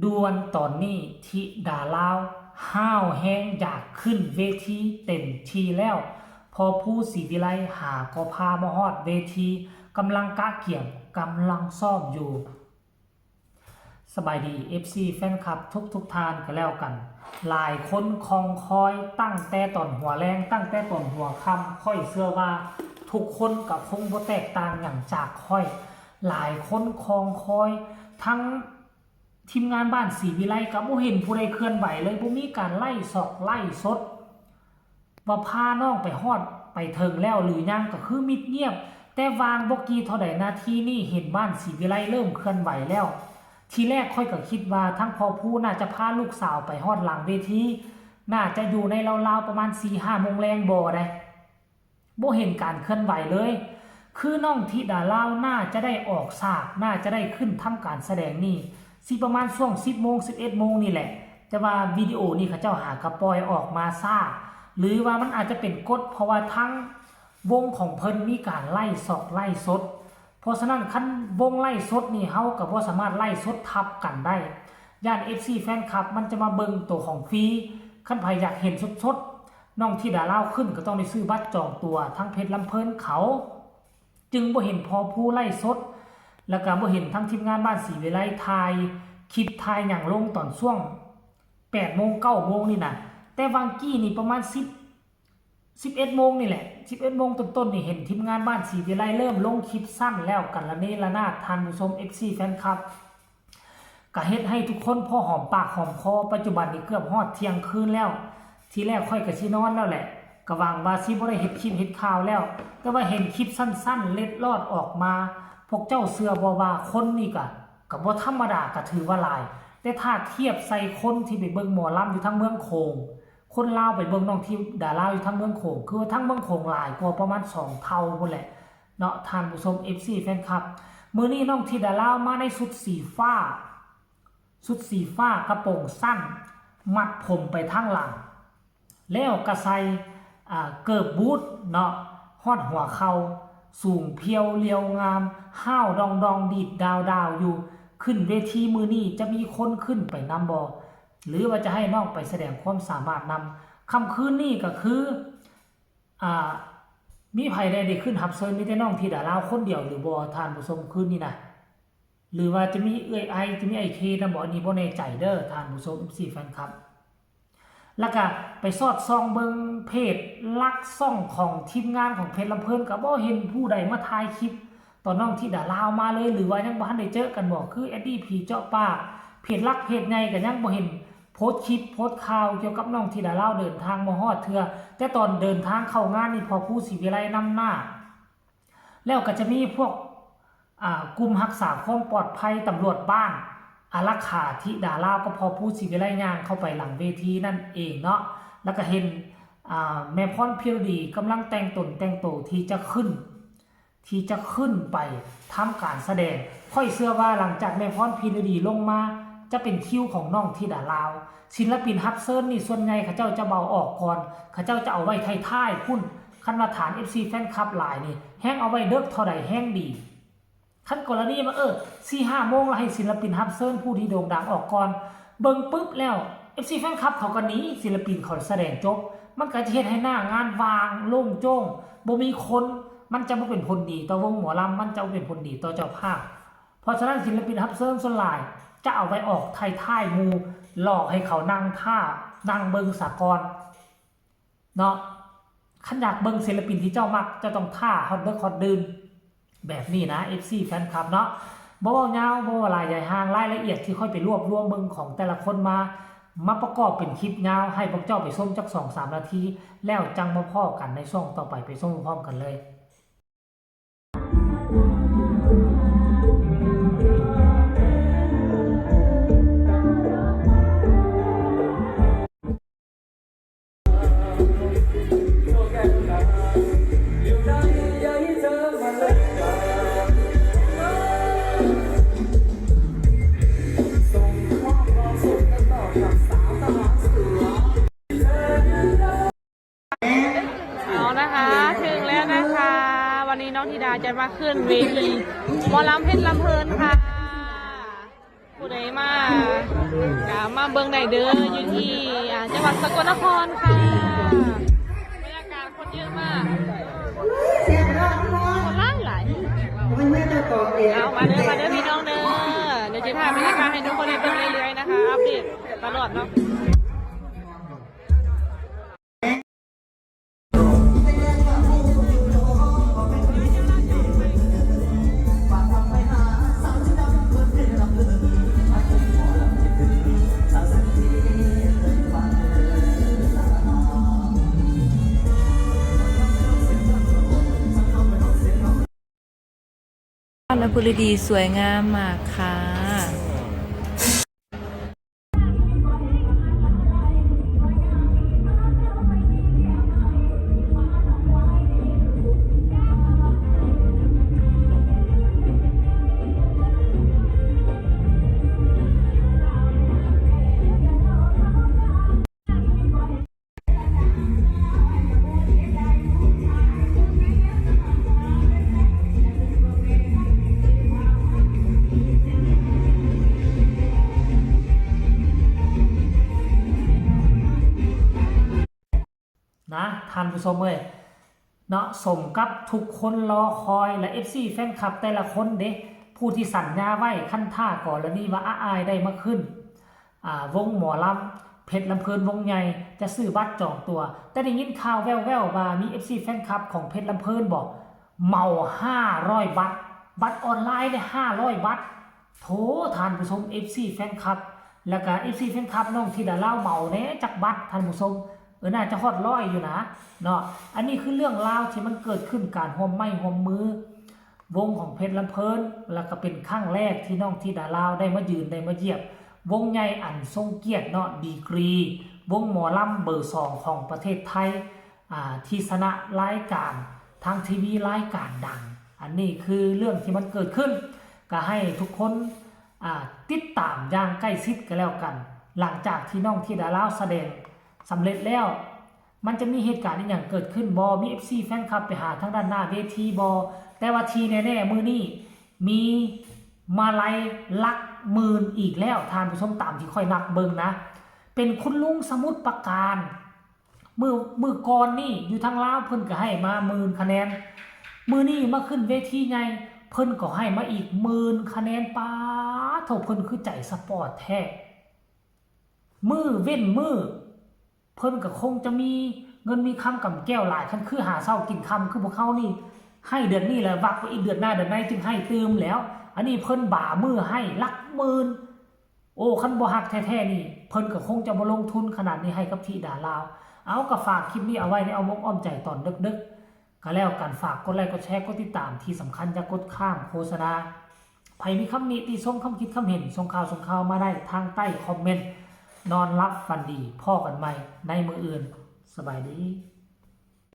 ດ່ວນຕອນນີ້ທິດາລາວຫ້າວແຮງຢາກຂຶ້ນເວທີເຕັມທີ່ແລ້ວ. ພໍ່ພູ ສີວິໄລ ຫາກໍພາມາຮອດເວທີ, ກຳລັງກະກຽມ, ກຳລັງຊ້ອມຢູ່. ສະບາຍດີ ເອັຟຊີ ແຟນຄລັບທຸກໆທ່ານກໍແລ້ວກັນ. ຫຼາຍຄົນຄອງຄອຍຕັ້ງແຕ່ຕອນຫົວແລງ, ຕັ້ງແຕ່ຕອນຫົວຄ່ຳ, ຂ້ອຍເຊື່ອວ່າທຸກຄົນກໍຄົງບໍ່ແຕກຕ່າງຫຍັງຈາກຂ້ອຍ. ຫຼາຍຄົນຄອງຄອຍ ທັງທີມງານບ້ານສີວິໄລກໍບໍ່ເຫັນຜູ້ໃດເຄື່ອນໄຫວເລີຍ, ບໍ່ມີການໄລຊອກໄລສົດ ວ່າພານ້ອງໄປຮອດໄປເຖິງແລ້ວຫຼືຍັງ ກໍຄືມິດງຽບ. ແຕ່ຫວ່າງບໍ່ກີ່ເທົ່າໃດນາທີນີ້ ເຫັນບ້ານສີວິໄລເລີ່ມເຄື່ອນໄຫວແລ້ວ. ທີແລກຂ້ອຍກໍຄິດວ່າທາງພໍ່ພູໜ້າຈະພາລູກສາວໄປຮອດຫຼັງເວທີ, ໜ້າຈະຢູ່ໃນລາວໆປະມານສີ່ຫ້າໂມງແລງບໍ່ໄດ໋, ບໍ່ເຫັນການເຄື່ອນໄຫວເລີຍ. ຄືນ້ອງທິດາລາວໜ້າຈະໄດ້ອອກສາກ, ໜ້າຈະໄດ້ຂຶ້ນທຳການສະແດງນີ້ ຊິປະມານຊ່ວງສິບໂມງ ສິບເອັດໂມງນີ້ແຫຼະ, ແຕ່ວ່າວິດີໂອນີ້ເຂົາເຈົ້າຫາກະປ່ອຍອອກມາຊ້າ ຫຼືວ່າມັນອາດຈະເປັນກົດ ເພາະວ່າທາງວົງຂອງເພິ່ນມີການໄລຊອກໄລສົດ. ເພາະສະນັ້ນ ຄັນວົງໄລສົດນີ້ ເຮົາກໍບໍ່ສາມາດໄລສົດທັບກັນໄດ້, ຢ້ານ ເອັຟຊີ ແຟນຄລັບມັນຈະມາເບິ່ງໂຕຂອງຟຣີ. ຄັນໃຜຢາກເຫັນສົດໆ ນ້ອງທິດາລາວຂຶ້ນ ກໍຕ້ອງໄດ້ຊື້ບັດຈອງຕົວທາງເພຈລຳເພີນເຂົາ, ຈຶ່ງບໍ່ເຫັນພໍ່ພູໄລສົດ ແລ້ວກໍບໍ່ເຫັນທາງທີມງານບ້ານສີວິໄລຖ່າຍຄລິບຖ່າຍຫຍັງລົງຕອນຊ່ວງແປດໂມງ ເກົ້າໂມງນີ້ນະ. ແຕ່ຫວ່າງກີ້ນີ້ປະມານສິບ ສິບເອັດໂມງນີ້ແຫຼະ, ສິບເອັດໂມງຕົ້ນໆນີ້ ເຫັນທີມງານບ້ານສີວິໄລເລີ່ມລົງຄລິບສັ້ນແລ້ວ ກັນລະເນລະນາດ. ທ່ານຜູ້ຊົມ ເອັຟຊີ ແຟນຄລັບ ກະເຮັດໃຫ້ທຸກຄົນພໍຫອມປາກຫອມຄໍ. ປັດຈຸບັນນີ້ເກືອບຮອດທ່ຽງຄືນແລ້ວ, ທີແລກຂ້ອຍກະຊິນອນແລ້ວແຫຼະ, ກະຫວັງວ່າຊິບໍ່ໄດ້ເຮັດຄລິບເຮັດຂ່າວແລ້ວ, ແຕ່ວ່າເຫັນຄລິບສັ້ນໆເລັດລອດອອກມາ. ພວກເຈົ້າເຊື່ອບໍ່ວ່າຄົນນີ້ກະ ກະບໍ່ທຳມະດາ, ກະຖືວ່າຫຼາຍ, ແຕ່ຖ້າທຽບໃສ່ຄົນທີ່ໄປເບິ່ງໝໍລຳຢູ່ທາງເມືອງໂຂງ, ຄົນລາວໄປເບິ່ງນ້ອງທິດາລາວຢູ່ທາງເມືອງໂຂງ, ຄືວ່າທາງເມືອງໂຂງຫຼາຍກວ່າປະມານສອງເທົ່າພຸ້ນແຫຼະເນາະ ທ່ານຜູ້ຊົມ ເອັຟຊີ ແຟນຄລັບ. ມື້ນີ້ນ້ອງທິດາລາວມາໃນຊຸດສີຟ້າ, ຊຸດສີຟ້າ ກະໂປງສັ້ນ ມັດຜົມໄປທາງຫຼັງ, ແລ້ວກະໃສ່ ອາ ເກີບບູດເນາະ ຮອດຫົວເຂົ່າ, ສູງພຽວລຽວງາມ, ຮ້າວດອງໆ ດີດດາວໆຢູ່. ຂຶ້ນເວທີມື້ນີ້ຈະມີຄົນຂຶ້ນໄປນຳບໍ່ ຫຼືວ່າຈະໃຫ້ນ້ອງໄປສະແດງຄວາມສາມາດນຳ? ຄ່ຳຄືນນີ້ກໍຄື ອາ ມີໃຜແດ່ໄດ້ຂຶ້ນຮັບເຊີນ? ມີແຕ່ນ້ອງທິດາລາວຄົນດຽວຫຼືບໍ່ ທ່ານຜູ້ຊົມ ຄືນນີ້ນະ? ຫຼືວ່າຈະມີເອື້ອຍໄອ ຈະມີອ້າຍເຄນຳບໍ່? ອັນນີ້ບໍ່ແນ່ໃຈເດີ້ ທ່ານຜູ້ຊົມ ເອັຟຊີ ແຟນຄລັບ. ແລ້ວກະໄປສອດສ່ອງເບິ່ງເພຈຫຼັກຊ່ອງຂອງທີມງານຂອງເພຈລຳເພີນ ກໍບໍ່ເຫັນຜູ້ໃດມາຖ່າຍຄລິບ ຕອນນ້ອງທິດາລາວມາເລີຍ ຫຼືວ່າຍັງບໍ່ທັນໄດ້ເຈີກັນບໍ່? ຄືແອດດີ້ ຜີເຈາະປາກ ເພຈຫຼັກເພຈໃຫຍ່ກໍຍັງບໍ່ເຫັນໂພສຄລິບໂພສຂ່າວກ່ຽວກັບນ້ອງທິດາລາວເດີນທາງມາຮອດເທື່ອ. ແຕ່ຕອນເດີນທາງເຂົ້າງານນີ້ ພໍ່ພູ ສີວິໄລນຳໜ້າ, ແລ້ວກໍຈະມີພວກ ອາ ກຸ່ມຮັກສາຄວາມປອດໄພ ຕຳຫຼວດບ້ານ ອາລັກຂາທິດາລາວກັບພໍ່ພູ ສີວິໄລ ຍ່າງເຂົ້າໄປຫຼັງເວທີນັ້ນເອງເນາະ. ແລ້ວກໍເຫັນ ອາ ແມ່ພອນ ພິລະດີ ກຳລັງແຕ່ງຕົນແຕ່ງໂຕທີ່ຈະຂຶ້ນ ທີ່ຈະຂຶ້ນໄປທຳການສະແດງ. ຂ້ອຍເຊື່ອວ່າຫຼັງຈາກແມ່ພອນ ພິລະດີລົງມາ ຈະເປັນຄິວຂອງນ້ອງທິດາລາວ. ສິນລະປິນຮັບເຊີນນີ້ ສ່ວນໃຫຍ່ເຂົາເຈົ້າຈະເອົາອອກກ່ອນ, ເຂົາເຈົ້າຈະເອົາໄວ້ທ້າຍໆພຸ້ນ. ຄັນວ່າຖານເອັຟຊີແຟນຄລັບຫຼາຍນີ້ ແຮ່ງເອົາໄວ້ເດິກເທົ່າໃດແຮ່ງດີ. ຄັນກໍລະນີວ່າ ເອີ ສີ່ຫ້າໂມງແລ້ວໃຫ້ສິນລະປິນຮັບເຊີນຜູ້ທີ່ໂດ່ງດັງອອກກ່ອນ, ເບິ່ງປຶບແລ້ວ ເອັຟຊີແຟນຄລັບເຂົາກໍໜີ, ສິນລະປິນເຂົາສະແດງຈົບ, ມັນກໍຈະເຮັດໃຫ້ໜ້າງານວ່າງໂລ່ງໂຈ້ງ, ບໍ່ມີຄົນ, ມັນຈະບໍ່ເປັນຜົນດີຕໍ່ວົງໝໍລຳ, ມັນຈະບໍ່ເປັນຜົນດີຕໍ່ເຈົ້າພາບ. ເພາະສະນັ້ນ ສິນລະປິນຮັບເຊີນສ່ວນຫຼາຍຈະເອົາໄວ້ອອກທ້າຍໆໝູ່, ຫຼອກໃຫ້ເຂົານັ່ງຖ້າ, ນັ່ງເບິ່ງສາກ່ອນ. ເນາະ, ຄັນຢາກເບິ່ງສິນລະປິນທີ່ເຈົ້າມັກ, ເຈົ້າຕ້ອງຖ້າຮອດເດິກຮອດດື່ນ ແບບນີ້ນະ ເອັຟຊີແຟນຄລັບເນາະ. ບໍ່ເວົ້າຍາວ, ບໍ່ເວົ້າຫຼາຍໃຫຍ່ຫ່າງ, ລາຍລະອຽດທີ່ຂ້ອຍໄປລວບລວມເບິ່ງຂອງແຕ່ລະຄົນມາ, ມາປະກອບເປັນຄລິບຍາວໃຫ້ພວກເຈົ້າໄປຊົມຈັກສອງສາມນາທີ, ແລ້ວຈັ່ງມາພໍ້ກັນໃນຊ່ວງຕໍ່ໄປ, ໄປຊົມພ້ອມກັນເລີຍ. เอานะคะ ถึงแล้วนะคะ วันนี้น้องธิดาจะมาขึ้นเวทีหมอลำเพชรลำเพลินค่ะ ผู้ใดมา ກໍມາເບິ່ງໄດ້ເດີ ຢູ່ທີ່ ອ່າ ຈັງຫວັດສະກົນນະຄອນຄ່ະ. ບັນຍາກາດຄົນເຍອະມາກ ຄົນຫຼາຍໆ. ເອົາ ມາເດີ ມາເດີພີ່ນ້ອງເດີ. ດຽວຊິຖ່າຍບັນຍາກາດໃຫ້ທຸກຄົນໄດ້ເບິ່ງເລື້ອຍໆ ນະຄະ ອັບເດດຕະຫຼອດເນາະ. ນະບຸຣີດີສວຍງາມມາກຄ່ະ. ນະ ທ່ານຜູ້ຊົມເອີຍ ເນາະ ສົມກັບທຸກຄົນລໍຄອຍ ແລະ ເອັຟຊີແຟນຄລັບແຕ່ລະຄົນເດ້ ຜູ້ທີ່ສັນຍາໄວ້ ຄັນຖ້າກໍລະນີວ່າອາອ້າຍໄດ້ມາຂຶ້ນ ອ່າ ວົງໝໍລຳເພັດລຳເພີນວົງໃຫຍ່ ຈະຊື້ບັດຈອງຕົວ. ແຕ່ໄດ້ຍິນຂ່າວແວ່ວໆວ່າມີເອັຟຊີແຟນຄລັບຂອງເພັດລຳເພີນບໍ ເໝົາຫ້າຮ້ອຍບັດ, ບັດອອນລາຍໄດ້ຫ້າຮ້ອຍບັດ. ໂຖ ທ່ານຜູ້ຊົມ ເອັຟຊີແຟນຄລັບ ແລ້ວກະເອັຟຊີແຟນຄລັບນ້ອງທິດາລາວເໝົາແດ່ຈັກບັດທ່ານຜູ້ຊົມ. ເອີ ໜ້າຈະຮອດຮ້ອຍຢູ່ນະເນາະ. ອັນນີ້ຄືເລື່ອງລາວທີ່ມັນເກີດຂຶ້ນ ການຮ່ວມໄມ້ຮ່ວມມື ວົງຂອງເພັດລຳເພີນ ແລ້ວກໍເປັນຄັ້ງແລກທີ່ນ້ອງທິດາລາວໄດ້ມາຢືນໄດ້ມາຢຽບວົງໃຫຍ່ອັນຊົງກຽດເນາະ ດີກຣີ ວົງໝໍລຳເບີສອງຂອງປະເທດໄທ ອ່າ ທີ່ຊະນະລາຍການທາງທີວີລາຍການດັງ. ອັນນີ້ຄືເລື່ອງທີ່ມັນເກີດຂຶ້ນ ກໍໃຫ້ທຸກຄົນ ອ່າ ຕິດຕາມຢ່າງໃກ້ຊິດກໍແລ້ວກັນ. ຫຼັງຈາກທີ່ນ້ອງທິດາລາວສະແດງສຳເລັດແລ້ວ ມັນຈະມີເຫດການອີ່ຫຍັງເກີດຂຶ້ນບໍ່? ມີເອັຟຊີແຟນຄລັບໄປຫາທາງດ້ານໜ້າເວທີບໍ່? ແຕ່ວ່າທີ່ແນ່ໆ ມື້ນີ້ມີມາໄລຫຼັກໝື່ນອີກແລ້ວ ທ່ານຜູ້ຊົມ ຕາມທີ່ຂ້ອຍນັບເບິ່ງນະ ເປັນຄຸນລຸງສະໝຸດປາການ. ມື້ ມື້ກ່ອນນີ້ຢູ່ທາງລາວເພິ່ນກໍໃຫ້ມາໝື່ນຄະແນນ, ມື້ນີ້ມາຂຶ້ນເວທີໃຫຍ່ເພິ່ນກໍໃຫ້ມາອີກໝື່ນຄະແນນ. ປາໂທ້ ເພິ່ນຄືໃຈສະປອດແທ້. ມື້ເວັ້ນມື້ ເພິ່ນກໍຄົງຈະມີເງິນມີຄຳກຳແກ້ວຫຼາຍ. ຄັນຄືຫາເຊົ້າກິນຄ່ຳຄືພວກເຮົານີ້ ໃຫ້ເດືອນນີ້ແລ້ວ ວັກໄປອີກເດືອນໜ້າເດືອນໃນຈຶ່ງໃຫ້ຕື່ມແລ້ວ. ອັນນີ້ເພິ່ນບາມື້ໃຫ້ຫຼັກໝື່ນ. ໂອ້ ຄັນບໍ່ຮັກແທ້ໆນີ້ ເພິ່ນກໍຄົງຈະບໍ່ລົງທຶນຂະໜາດນີ້ໃຫ້ກັບທິດາລາວ. ເອົາ ກໍຝາກຄລິບນີ້ເອົາໄວ້ໃນອ້ອມອົກອ້ອມໃຈຕອນເດິກໆ ກໍແລ້ວກັນ. ຝາກກົດໄລ ກົດແຊ ກົດຕິດຕາມ ທີ່ສຳຄັນຢ່າກົດຂ້າມໂຄສະນາ. ໃຜມີຄຳນິຕິຊົມ ຄຳຄິດຄຳເຫັນ ສົ່ງຂ່າວ ສົ່ງຂ່າວມາໄດ້ທາງໃຕ້ຄອມເມັນ. ນອນຫຼັບຝັນດີ ພໍ້ກັນໃໝ່ໃນມື້ອື່ນ. ສະບາຍດີ.